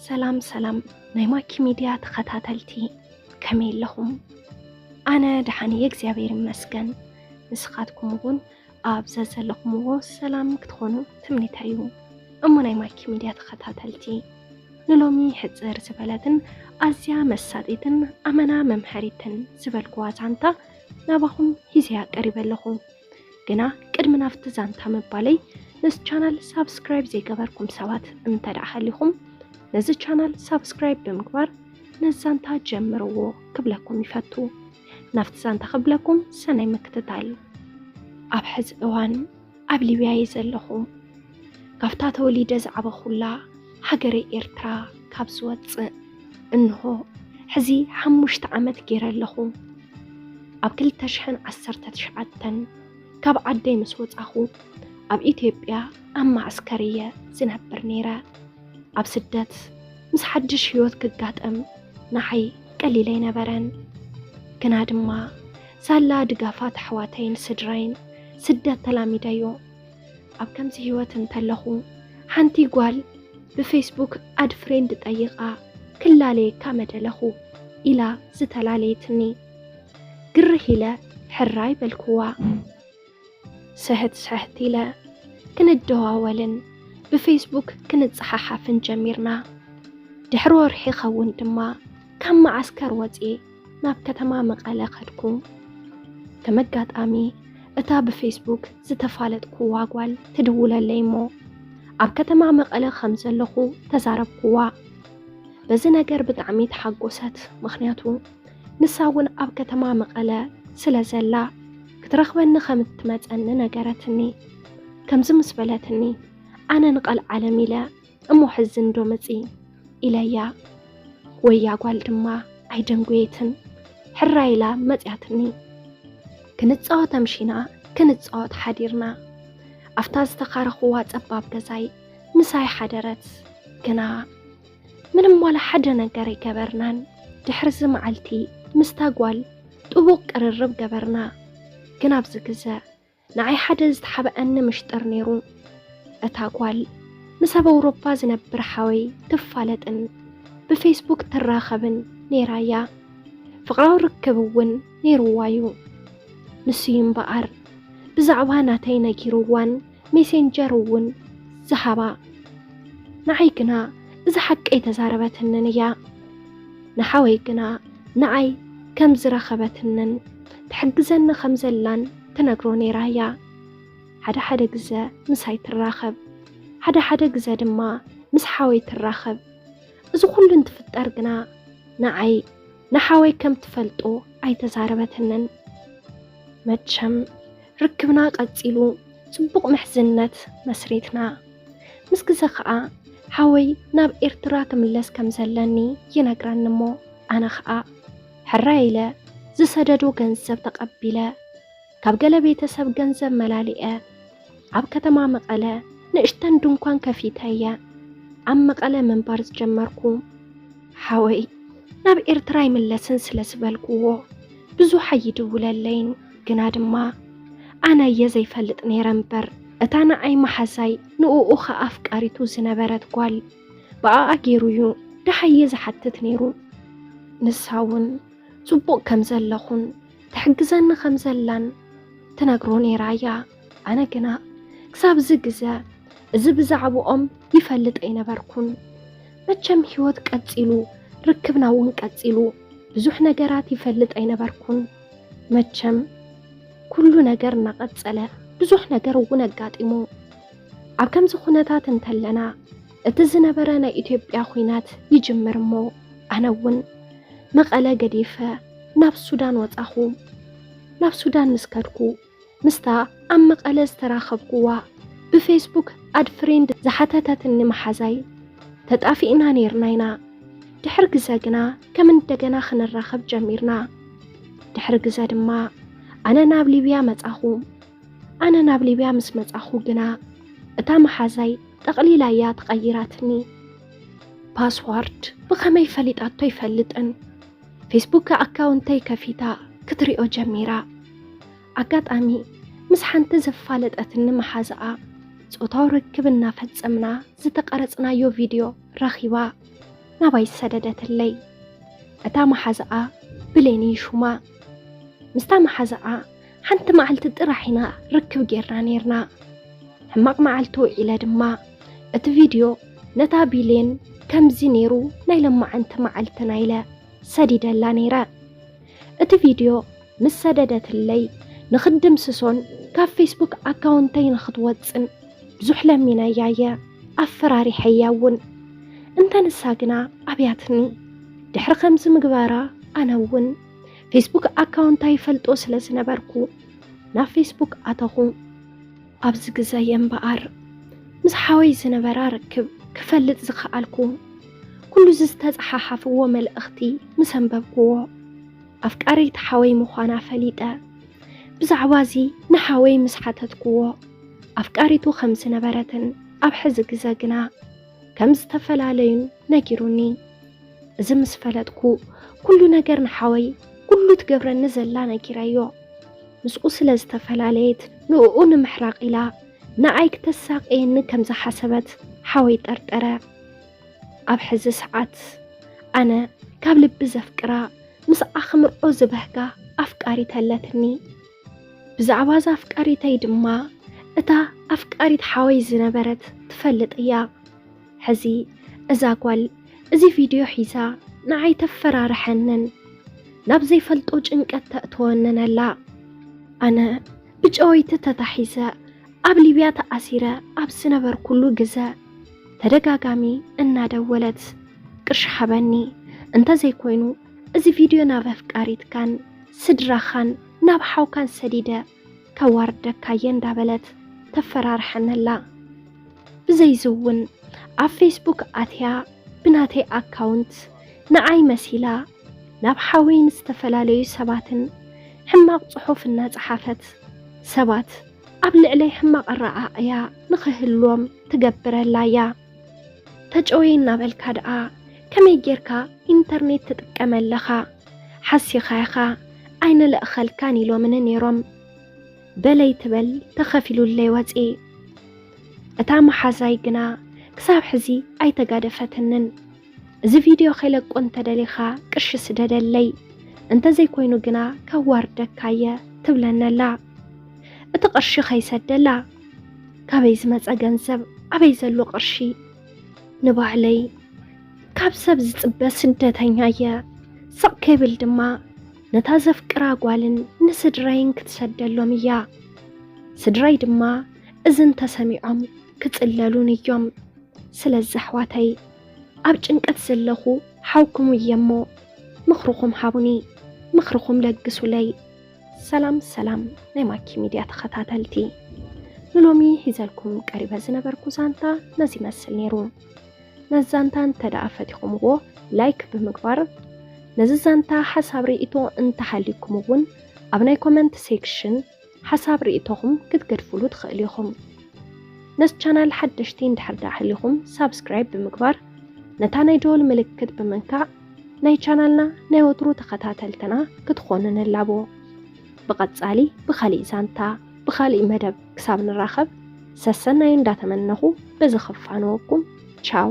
ሰላም ሰላም ናይ ማኪ ሚድያ ተኸታተልቲ፣ ከመይ ኣለኹም? ኣነ ደሓን እየ እግዚኣብሔር ይመስገን። ንስኻትኩም እውን ኣብ ዘዘለኹምዎ ሰላም ክትኾኑ ትምኒተይ እዩ። እሞ ናይ ማኪ ሚድያ ተኸታተልቲ፣ ንሎሚ ሕፅር ዝበለትን ኣዝያ መሳጢትን ኣመና መምሃሪትን ዝበልኩዋ ዛንታ ናባኹም ሂዘያ ቀሪበ ኣለኹ። ግና ቅድሚ ናብቲ ዛንታ ምባለይ፣ ነዚ ቻናል ሳብስክራይብ ዘይገበርኩም ሰባት እንተ ደኣ ሃሊኹም፣ ነዚ ቻናል ሳብስክራይብ ብምግባር ነዚ ዛንታ ጀምርዎ ክብለኩም ይፈቱ። ናብቲ ዛንታ ክብለኩም ሰናይ ምክትታል። ኣብ ሕዚ እዋን ኣብ ሊብያ እየ ዘለኹ። ካብታ ተወሊደ ዝዓበኹላ ሃገረይ ኤርትራ ካብ ዝወፅእ እንሆ ሕዚ ሓሙሽተ ዓመት ገይረ ኣለኹ። ኣብ ክልተ ሽሕን ዓሰርተ ትሽዓተን ካብ ዓደይ ምስ ወጻኹ ኣብ ኢትዮጵያ ኣብ ማዕስከር እየ ዝነብር ነይረ። ኣብ ስደት ምስ ሓድሽ ህይወት ክጋጠም ንዓይ ቀሊል ኣይነበረን። ግና ድማ ሳላ ድጋፋት ኣሕዋተይን ስድራይን ስደት ተላሚደዮ። ኣብ ከምዚ ህይወት እንተለኹ ሓንቲ ጓል ብፌስቡክ ኣድ ፍሬንድ ጠይቓ ክላለየካ መደለኹ ኢላ ዝተላለየትኒ። ግርህ ኢለ ሕራይ በልክዋ። ስሕት ስሕት ኢለ ክንደዋወልን ብፌስቡክ ክንጸሓሓፍን ጀሚርና። ድሕሪ ወርሒ ኸውን ድማ ካብ መዓስከር ወጺኤ ናብ ከተማ መቐለ ከድኩ። ከም ኣጋጣሚ እታ ብፌስቡክ ዝተፋለጥኩዋ ጓል ትድውለለይ እሞ ኣብ ከተማ መቐለ ከም ዘለኹ ተዛረብኩዋ። በዚ ነገር ብጣዕሚ ተሓጎሰት፣ ምኽንያቱ ንሳ እውን ኣብ ከተማ መቐለ ስለ ዘላ ክትረኽበኒ ከም እትመጸኒ ነገረትኒ። ከምዚ ምስ በለትኒ ኣነ ንቐልዓለም ኢለ እሞ ሕዚ እንዶ መጺ ኢለያ። ወያ ጓል ድማ ኣይደንጎየትን፣ ሕራይ ኢላ መጺኣትኒ። ክንጻወት ኣምሺና ክንጻወት ሓዲርና። ኣብታ ዝተኻረኽዋ ጸባብ ገዛይ ምሳይ ሓደረት። ግና ምንም ዋላ ሓደ ነገር ኣይገበርናን። ድሕሪ እዚ መዓልቲ ምስታ ጓል ጥቡቕ ቅርርብ ገበርና። ግን ኣብዚ ግዘ ንዓይ ሓደ ዝተሓብኣኒ ምሽጥር ነይሩ። እታ ጓል ምስ ኣብ ኣውሮፓ ዝነብር ሓወይ ትፋለጥን ብፌስቡክ ትራኸብን ነይራያ። ፍቕራዊ ርክብ እውን ነይርዋ እዩ። ንሱ እዩ እምበኣር ብዛዕባ ናተይ ነጊርዋን ሜሴንጀር እውን ዝሃባ። ንዓይ ግና እዚ ሓቂ ኣይተዛረበትንን እያ። ንሓወይ ግና ንዓይ ከም ዝረኸበትንን ትሕግዘኒ ከም ዘላን ትነግሮ ነይራ እያ። ሓደ ሓደ ግዘ ምሳይ ትራኸብ፣ ሓደ ሓደ ግዘ ድማ ምስ ሓወይ ትራኸብ። እዚ ኩሉ እንትፍጠር ግና ንዓይ ንሓወይ ከም ትፈልጦ ኣይተዛረበትንን። መቸም ርክብና ቀጺሉ ጽቡቕ ምሕዝነት መስሪትና። ምስ ግዘ ኸኣ ሓወይ ናብ ኤርትራ ክምለስ ከም ዘለኒ ይነግረኒ እሞ ኣነ ኸኣ ሕራይ ኢለ ዝሰደዶ ገንዘብ ተቐቢለ ካብ ገለ ቤተሰብ ገንዘብ መላሊኤ ኣብ ከተማ መቐለ ንእሽተን ድንኳን ከፊተ እየ ኣብ መቐለ ምንባር ዝጀመርኩ። ሓወይ ናብ ኤርትራ ኣይምለስን ስለ ዝበልክዎ ብዙሕ ኣይድውለለይን፣ ግና ድማ ኣነ እየ ዘይፈልጥ ነይረ እምበር እታ ንዓይ መሓዛይ ንእኡ ኸኣ ኣፍቃሪቱ ዝነበረት ጓል ብኣኣ ገይሩ እዩ ደሃየ ዝሓትት ነይሩ። ንሳ እውን ጽቡቕ ከም ዘለኹን ትሕግዘኒ ከም ዘላን ትነግሮ ነይራ እያ። ኣነ ግና ክሳብ እዚ ግዘ እዚ ብዛዕባኦም ይፈልጥ ኣይነበርኩን። መቸም ህይወት ቀጺሉ፣ ርክብና እውን ቀጺሉ፣ ብዙሕ ነገራት ይፈልጥ ኣይነበርኩን። መቸም ኩሉ ነገር እናቐጸለ ብዙሕ ነገር እውን ኣጋጢሙ። ኣብ ከምዚ ኩነታት እንተለና እቲ ዝነበረ ናይ ኢትዮጵያ ኹናት ይጅምር እሞ ኣነ እውን መቐለ ገዲፈ ናብ ሱዳን ወጻኹ። ናብ ሱዳን ምስ ከድኩ ምስታ ኣብ መቐለ ዝተራኸብኩዋ ብፌስቡክ ኣድ ፍሬንድ ዝሓተተትኒ መሓዛይ ተጣፊእና ነይርና ኢና። ድሕሪ ግዘ ግና ከም እንደገና ክንራኸብ ጀሚርና። ድሕሪ ግዘ ድማ ኣነ ናብ ሊብያ መጻኹ። ኣነ ናብ ሊብያ ምስ መጻኹ ግና እታ መሓዛይ ጠቕሊላ እያ ተቐይራትኒ። ፓስዋርድ ብኸመይ ፈሊጣቶ ኣይፈልጥን። ፌስቡክ ኣካውንተይ ከፊታ ክትሪኦ ጀሚራ። ኣጋጣሚ ምስ ሓንቲ ዘፋለጠትኒ መሓዛኣ ጾታዊ ርክብ እናፈጸምና ዝተቐረጽናዮ ቪድዮ ረኺባ። ናባይ ሰደደትለይ። እታ መሓዛኣ ብሌን እዩ ሹማ። ምስታ መሓዛኣ ሓንቲ መዓልቲ ጥራሕ ኢና ርክብ ጌርና ኔርና። ሕማቕ መዓልቲ ውዒለ ድማ እቲ ቪድዮ ነታ ብሌን ከምዚ ኔሩ ናይ ለማዓንቲ መዓልትና ኢለ ሰዲደላ ኔረ። እቲ ቪድዮ ምስ ሰደደትለይ ንኽድምስሶን ካብ ፌስቡክ ኣካውንተይ ንኽትወጽን ብዙሕ ለሚነያ እየ፣ ኣፈራሪሐያ እውን። እንተ ንሳ ግና ኣብያትኒ። ድሕሪ ከምዚ ምግባራ ኣነ እውን ፌስቡክ ኣካውንታ ይፈልጦ ስለ ዝነበርኩ ናብ ፌስቡክ ኣተኹ። ኣብዚ ግዘ እየ እምበኣር ምስ ሓወይ ዝነበራ ርክብ ክፈልጥ ዝኸኣልኩ። ኩሉ እዚ ዝተጸሓሓፍዎ መልእኽቲ ምስ ኣንበብክዎ ኣፍቃሪት ሓወይ ምዃና ፈሊጠ። ብዛዕባ እዚ ንሓወይ ምስ ሓተትክዎ ኣፍቃሪቱ ከም ዝነበረትን ኣብ ሕዚ ግዘ ግና ከም ዝተፈላለዩን ነጊሩኒ። እዚ ምስ ፈለጥኩ ኩሉ ነገር ንሓወይ ኩሉ ትገብረኒ ዘላ ነጊረዮ። ምስኡ ስለ ዝተፈላለየት ንእኡ ንምሕራቕ ኢላ ንኣይ ክተሳቕየኒ ከም ዝሓሰበት ሓወይ ጠርጠረ። ኣብ ሕዚ ሰዓት ኣነ ካብ ልቢ ዘፍቅራ ምስ ኣኽምርዖ ዝበህጋ ኣፍቃሪት ኣለትኒ። ብዛዕባ እዛ ኣፍቃሪተይ ድማ እታ ኣፍቃሪት ሓወይ ዝነበረት ትፈልጥ እያ። ሕዚ እዛ ጓል እዚ ቪድዮ ሒዛ ንዓይ ተፈራርሐንን ናብ ዘይፈልጦ ጭንቀት ተእትወንን ኣላ። ኣነ ብጨወይቲ ተታሒዘ ኣብ ሊብያ ተኣሲረ ኣብ ዝነበርኩሉ ግዘ ተደጋጋሚ እናደወለት ቅርሺ ሓበኒ፣ እንተዘይኮይኑ እዚ ቪድዮ ናብ ኣፍቃሪትካን ስድራኻን ናብ ሓውካን ሰዲደ ከዋርደካ እየ እንዳበለት ተፈራርሐኒ ኣላ። ብዘይዚ እውን ኣብ ፌስቡክ ኣትያ ብናተይ ኣካውንት ንዓይ መሲላ ናብ ሓወይን ዝተፈላለዩ ሰባትን ሕማቕ ጽሑፍ እናጸሓፈት ሰባት ኣብ ልዕለይ ሕማቕ ኣረኣእያ ንኽህልዎም ትገብር ኣላ እያ። ተጨወይ እናበልካ ደኣ ከመይ ጌርካ ኢንተርኔት ትጥቀም ኣለኻ? ሓሲኻ ኢኻ፣ ኣይንልእኸልካን ኢሎምኒ ነይሮም። በለይ ትበል ተኸፊሉለይ ወፅኤ። እታ መሓዛይ ግና ክሳብ ሕዚ ኣይተጋደፈትንን። እዚ ቪድዮ ከይለቆ እንተደሊኻ ቅርሺ ስደደለይ፣ እንተዘይኮይኑ ግና ከዋርደካ እየ ትብለኒ ኣላ። እቲ ቅርሺ ከይሰደላ ካበይ ዝመጸ ገንዘብ ኣበይ ዘሎ ቅርሺ ንባዕለይ ካብ ሰብ ዝጽበ ስደተኛ እየ። ስቕ ከይብል ድማ ነታ ዘፍቅራ ጓልን ንስድራይን ክትሰደሎም እያ። ስድራይ ድማ እዚ እንተሰሚዖም ክጽለሉን እዮም። ስለዚ ኣሕዋተይ ኣብ ጭንቀት ዘለኹ ሓውኩም እየ እሞ ምኽርኹም ሃቡኒ፣ ምኽርኹም ለግሱለይ። ሰላም ሰላም ናይ ማኪ ሚድያ ተኸታተልቲ፣ ንሎሚ ሒዘልኩም ቀሪበ ዝነበርኩ ዛንታ ነዚ ይመስል ነይሩ። ነዚ ዛንታ እንተ ደኣ ፈቲኹምዎ ላይክ ብምግባር፣ ነዚ ዛንታ ሓሳብ ርእይቶ እንተሃልዩኩም እውን ኣብ ናይ ኮመንት ሴክሽን ሓሳብ ርእይቶኹም ክትገድፉሉ ትኽእሉ ኢኹም። ነዚ ቻናል ሓደሽቲ እንድሕር ደኣ ሃሊኹም ሳብስክራይብ ብምግባር ነታ ናይ ደወል ምልክት ብምንካእ ናይ ቻናልና ናይ ወትሩ ተኸታተልትና ክትኾኑ ንላቦ። ብቐጻሊ ብኻሊእ ዛንታ ብኻሊእ መደብ ክሳብ ንራኸብ ሰሰናዩ እንዳተመነኹ በዚ ክፋንወኩም። ቻው።